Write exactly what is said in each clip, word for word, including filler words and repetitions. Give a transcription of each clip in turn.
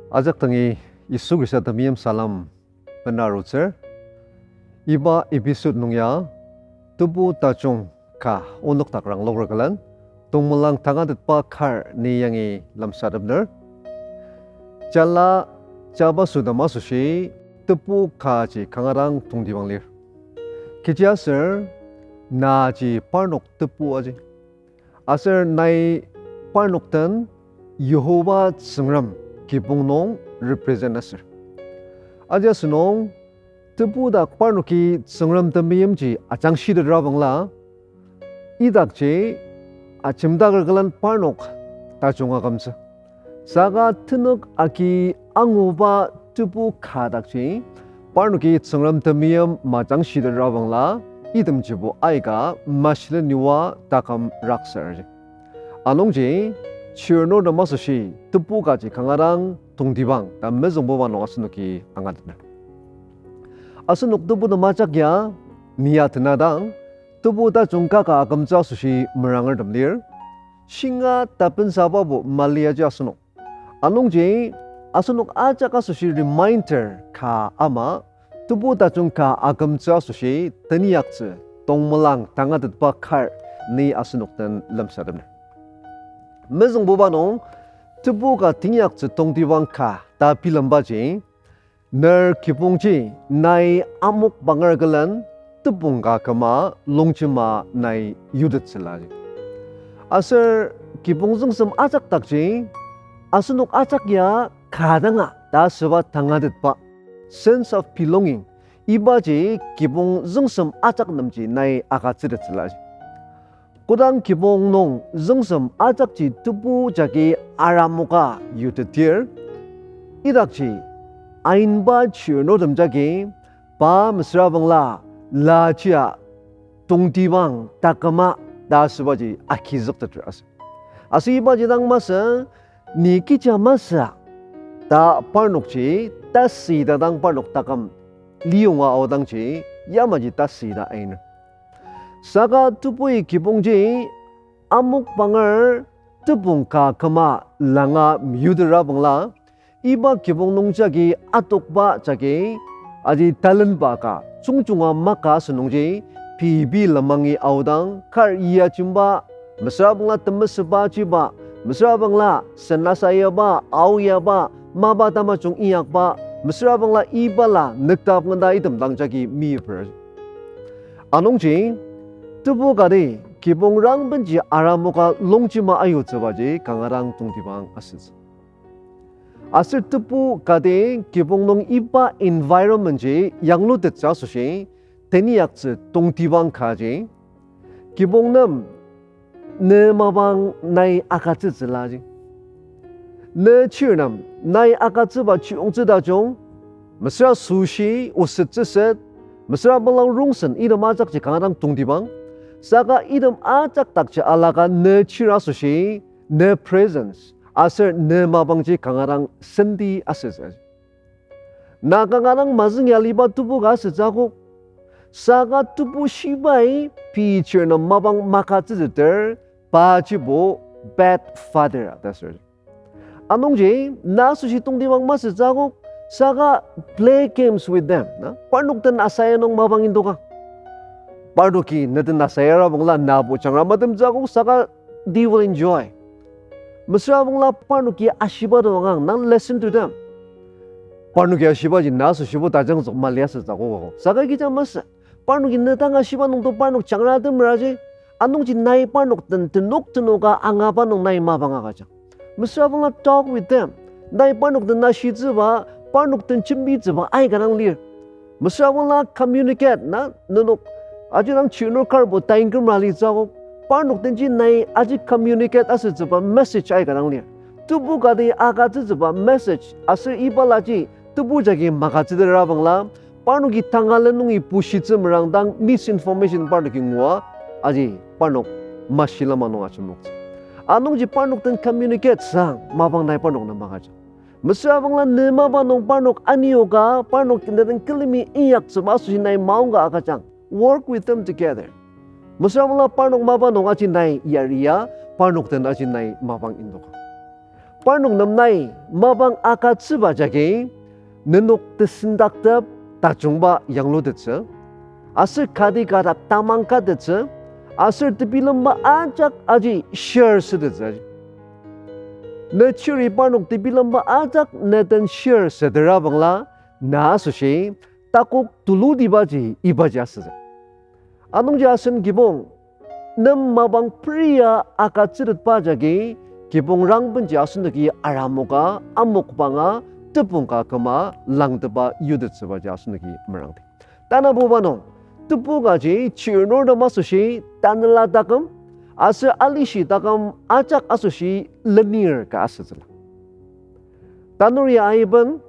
Ajak dangi Yisu Khrista temeim salem bena arutsür. Iba episode nung ya tebu tajung ka onok dak rangloker külen, Tongmelang tangatetba kar ni yangi lemsatepner. Jala jabaso nem asoshi tebu kaji kanga dang tongtibang lir. Kechiaser naji parnok tebu aji. Aser nai parnok den Yihova Tsüngrem kibong nung represent asür. Aji asünung, tebu dak parnoki Tsüngrem temeimji ajangshitetrabangla, idakji ajemdaker külen parnok tajung akümtsü. Saka tenük agi anguba tebu ka dakji, parnoki Tsüngrem temeim majangshitetrabangla, itemjibo aika mashilen yua taküm raksaji. Anungji, chirnur nem asoshi tebu kaji kanga dang tongtibang ta mezüngbuba nung asenoki angateter. Asenok tebu nem ajak ya, ni ya tenadang, tebu tajung kaka akümtsü asoshi merangertem lir. Shinga tapensababo mali aji asenok. Anungji, asenok ajak asoshi reminder ka ama, tebu tajung ka akümtsü asoshi tenyaktsü Tongmelang tangatetba kar ni asenok den lemsatemer. Mezüngbuba nung, tebu ka tenyaktsü tongtibang ka ta bilembaji, ner kibongji nai amok banger külen tepong ka küma longjema nai yutettsüla. Aser kibong züngsem ajak dakji, asenok ajak ya ka danga ta asüba tangatetba, sense of belonging, ibaji kibong züngsem ajak nemji nai agütsütettsüla. Kodang kibong nung züngsem ajakji tebu jagi aramoka yutetir, idakji ainba chirnurtem jagi pa mesüra bangla lachia tongtibang taküma ta asübaji agizükteter asü. Aser ibaji dang masü, ni kecha masü ta parnokji tasü ta dang parnok taküm liyonga aodangji yamaji tasü ta ainer. Saka tebui kibongji amok banger tepong ka küma langa meyutera bangla, iba kibong nung jagi atokba jagi, aji talentba ka, jungjunga maka asünungji, pei pei lemangi aodang, kar iya jemba, mesüra bangla temesüba jiba, mesüra bangla sen asayaba, aoyaba, mapa tamajung inyakba, mesüra bangla iba la nükdap ngenda item dang jagi meyiper. Anungji, tebu kati kibong rangbenji aramoka longjema ayutsübaji kanga dang tongtibang asütsü. Aser tebu kati kibong nung iba environment ji yanglutettsü asoshi, tenyaktsü tongtibang kaji, kibong nem ne mapang nai agütsütsülaji. Ne chirnem nai agütsüba chiyongtsü tajung, mesüra süshi, osettsüset, mesüra bangla rongsen item ajakji kanga dang tongtibang, saka item ajak dakji alaka ne chir asoshi, ne presence, aser ne mapangji kanga dang senti asütsü. Na kanga dang mazüng ya aliba tebu ka asütsü akok. Saka tebu shibai pei chirnem mapang magütsütsüter, pajibo bad father ta asür. Anungji, na asoshi tongtibang masütsü akok, saka play games with them, na? Parnok den asaya nung mapang indoka. Parnoki ne den asayara bangla nabo jangra matemtsü akok, saka they will enjoy. Mesüra bangla parnoki ashiba do angang, na listen to them. Parnoki ashibaji na asoshibo tajangzük mali asütsü akok. Saka kecha masü, parnoki ne dang ashiba nungto parnok jangra temeraji, anungji nai parnok den tenok tenoka angaba nung nai mapang agüjang. Mesüra bangla talk with them. Nai parnok den ashitsüba, parnok den jembitsüba aika dang lir. Mesüra bangla communicate na, nenok aji dang chirnur karbo tain kümra litsü akok, parnok denji nai aji communicate asütsüba message aika dang lir. Tebu kati agütsütsüba message aser iba laji tebu jagi magütsütera bangla, parnoki tangalen nungi pushitsü merang dang misinformation parnoki ngua, aji parnok mashilema nung ajemoktsü. Anungji parnok den communicate sang mapang nai parnok nem magüja. Mesüra bangla ne mapa nung parnok anioka, parnok ne den külemi inyaktsüba asoshi nai maongka agüjang. Work with them together. Mesüra bangla parnok mapa nung aji nai yaria, parnok den aji nai mapang indoka. Parnok nem nai mapang agütsüba jagi, nenok tesendaktep tajungba yanglutettsü, aser kati ka dak tamang katettsü, aser tebilemba ajak aji share sütettsü. Ne chiri parnok tebilemba ajak ne den share südera bangla, na asoshi takok tulutibaji ibaji asütsü. Anungji asen kibong, nem mapang peria agütsütetba jagi, kibong rangbenji asenoki aramoka, amokbanga, tepong ka küma langteba yutettsübaji asenoki merangdi. Tanabuba nung, tebu kaji chirnurtem asoshi tanela taküm, aser alishi taküm ajak asoshi lenir ka asütsüla. Tanur ya aiben,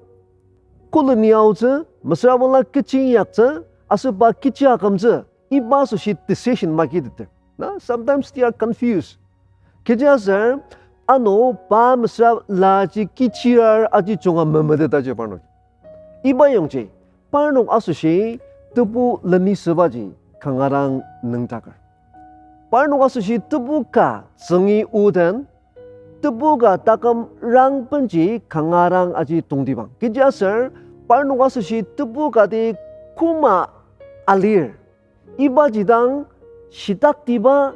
koleni aotsü, mesüra bangla kechi inyaktsü, aser pa kechi akümtsü, iba asoshi decision makiteter. Na, sometimes they are confused. Kechiaser, ano pa mesüra laji kechiar aji junga memetetaji parnok. Iba yongji, parnok asoshi tebu lenisübaji kanga dang nüngdaker. Parnok asoshi tebu ka tsüngi uden, tebu ka taküm rangbenji kanga dang aji tongtibang. Kechiaser, parnok asoshi tebu kati koma alir, ibaji dang shitaktiba,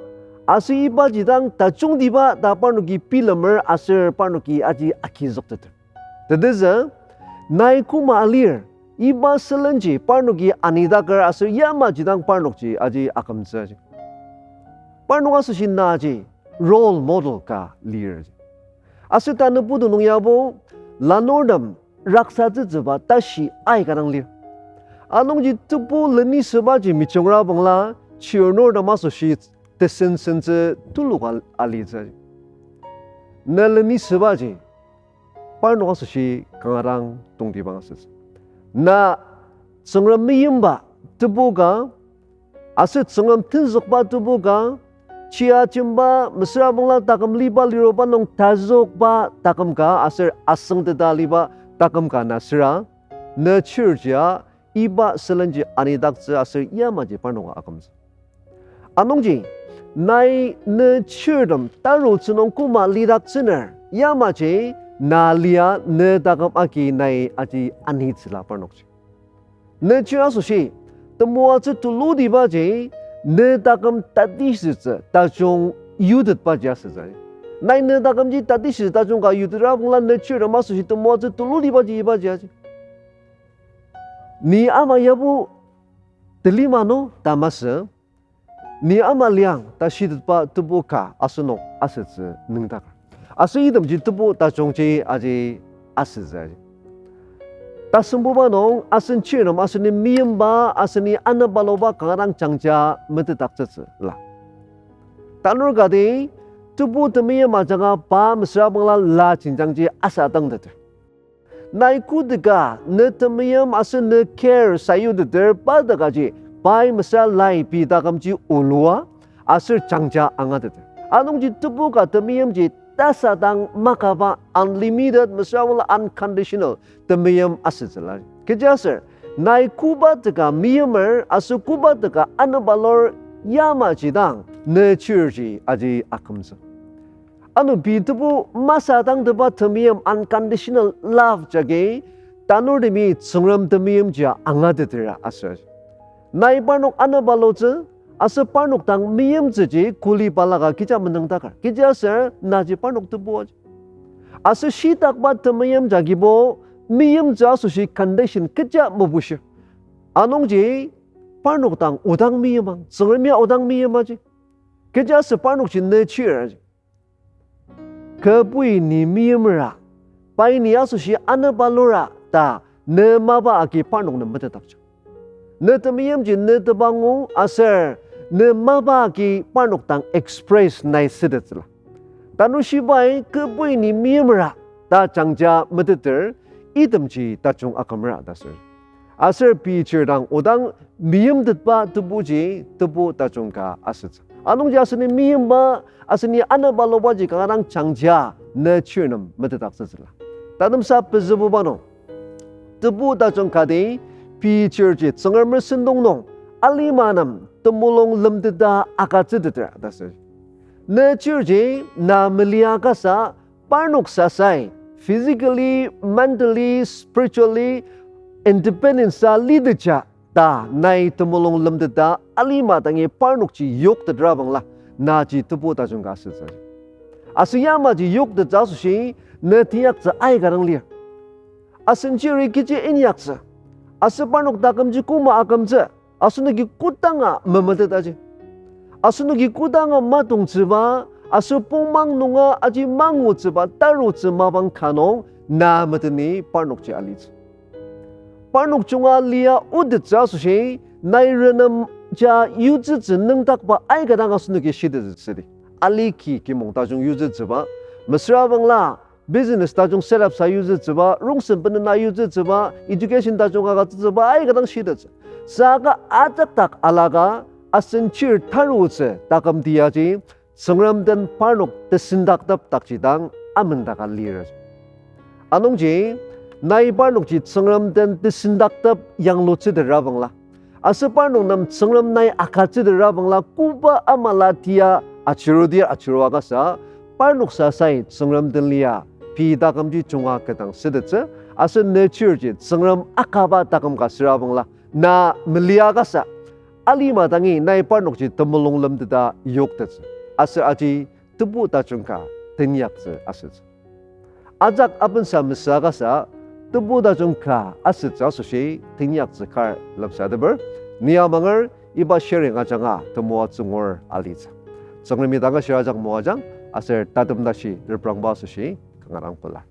aser ibaji dang tajungtiba ta parnoki bilemer aser parnoki aji agizükteter. Tetezü, nai koma alir, iba sülenji parnoki anidaker aser yamaji dang parnokji aji akümtsü aji. Parnok asoshi naji role model ka lir. Aser tanü putu nung yabo, lanurtem raksatsütsüba tashi aika dang lir. Anungji tebu lenisübaji mejungra bangla, chirnurtem asoshi tesensentsü tuluka alitsü. Na lenisübaji, parnok asoshi kanga dang tongtibang asütsü. Na Tsüngrem meimba tebu ka, aser Tsüngrem tenzükba tebu ka, chia jemba mesüra bangla taküm liba liruba nung tazükba taküm ka aser asüngteta liba taküm ka na süra, ne chirjia iba sülenji anidaktsü aser yamaji parnoka akümtsü. Anungji, nai ne chirtem tarutsü nung koma lidaktsüner, yamaji na lia ne taküm agi nai aji anitsüla parnokji. Ne chir asoshi, temoatsü tulutibaji, ne taküm tatishitsü tajung yutetbaji asütsü. Nai ne takümji tatishitsü tajung ka yutetra bangla ne chirtem asoshi temoatsü tulutibaji ibaji aji. Ni ama yabo telima no ta masü, ni ama liang ta shitetba tebu ka asenok asütsü nüngdak. Aser itemji tebu tajungji aji asütsü. Tasembuba nung asen chirtem aseni meimba aseni anepaloba kanga dang jangja metetdaktsütsü la. Tanur kati, tebu temeim ajanga pa mesüra bangla la jenjangji asadangteter. Nai koteka ne temeim aser ne care sayuteter pa tekaji, pai mesüra lai pei takümji olua aser jangja angateter. Anungji tebu ka temeimji tasadang makaba unlimited mesüra bangla unconditional temeim asütsüla. Kechiaser, nai koba teka meimer aser koba teka anepalur yamaji dang ne chirji aji akümtsü. Ano pei tebu masadangteba temeim unconditional love jagi tanurtemi Tsüngrem temeimjia angatetera aser. Nai parnok anepalutsü, aser parnok dang meimtsüji kuli balaka kecha menüngdaker. Kechiaser naji parnok tebu aji. Aser shitakba temeim jagibo meimtsü asoshi condition kecha mebushir. Anungji parnok dang odang meimang, Tsüngrem ya odang meimaji. Kechiaser parnokji ne chir aji. Kibui ni meimera, pai ni asoshi anepalura ta ne mapa agi parnok nem metetdaktsü. Ne temeimji ne tebangu aser ne mapa agi parnok dang express nai sütettsüla. Tanur shibai kibui ni meimera ta jangja meteter, itemji tajung akümera ta sür. Aser pei chir dang odang meimtetba tebuji tebu tajung ka asütsü. Anungji aseni meimba, aseni anepalubaji kanga dang jangja ne chir nem metetdaktsütsüla. Tatemsa pezübuba nung, tebu tajung kati pei chirji Tsüngremer sentong nung alima nem temulung lemteta agütsüteter ta sür. Ne chirji na melia kasa parnok sasai physically, mentally, spiritually independent sa liteja ta nai temulung lemteta alima dangi parnokji yoktetra bangla, naji tebu tajung ka asütsü. Aser yamaji yoktettsü asoshi, ne teinyaktsü aika dang lir. Asen chiri kechi inyaktsü. Aser parnok takümji koma akümtsü. Asenoki kodanga memetetaji. Asenoki kodanga matongtsüba, aser pongmang nunga aji mangutsüba tarutsü mapang ka nung, na meteni parnokji alitsü. Parnok junga lia otettsü asoshi, nai renemja yutsütsü nüngdakba aika dang asenoki shitettsü südi. Aliki kimong tajung yutsütsüba, mesüra bangla business tajung set up sa yutsütsüba, rongsen benena yutsütsüba, education tajung agütsütsüba aika dang shitettsü. Saka ajak dak alaka asen chir tarutsü taküm tiaji, Tsüngrem den parnok tesendaktep dakji dang amendaka lir. Anungji, nai parnokji Tsüngrem den tesendaktep yanglutsütera bangla, aser parnok nem Tsüngrem nai agütsütera bangla, koba amala tia achirudir achirua kasa, parnok sasai Tsüngrem den lia pei takümji junga ketdang sütettsü, aser ne chirji Tsüngrem akaba taküm ka süra bangla, na melia kasa, alima dangi nai parnokji temulung lemteta yoktettsü, aser aji tebu tajung ka teinyaktsü asütsü. Ajak abensa mesüa kasa, tebu tajung ka asütsü asoshi teinyaktsü kar lemsateper, ni amanger iba sharing ajanga temoatsü ngur alitsü. Tsüngremi tanga shirajak moajang, aser tatem tashi reprangba asoshi kanga dang pelar.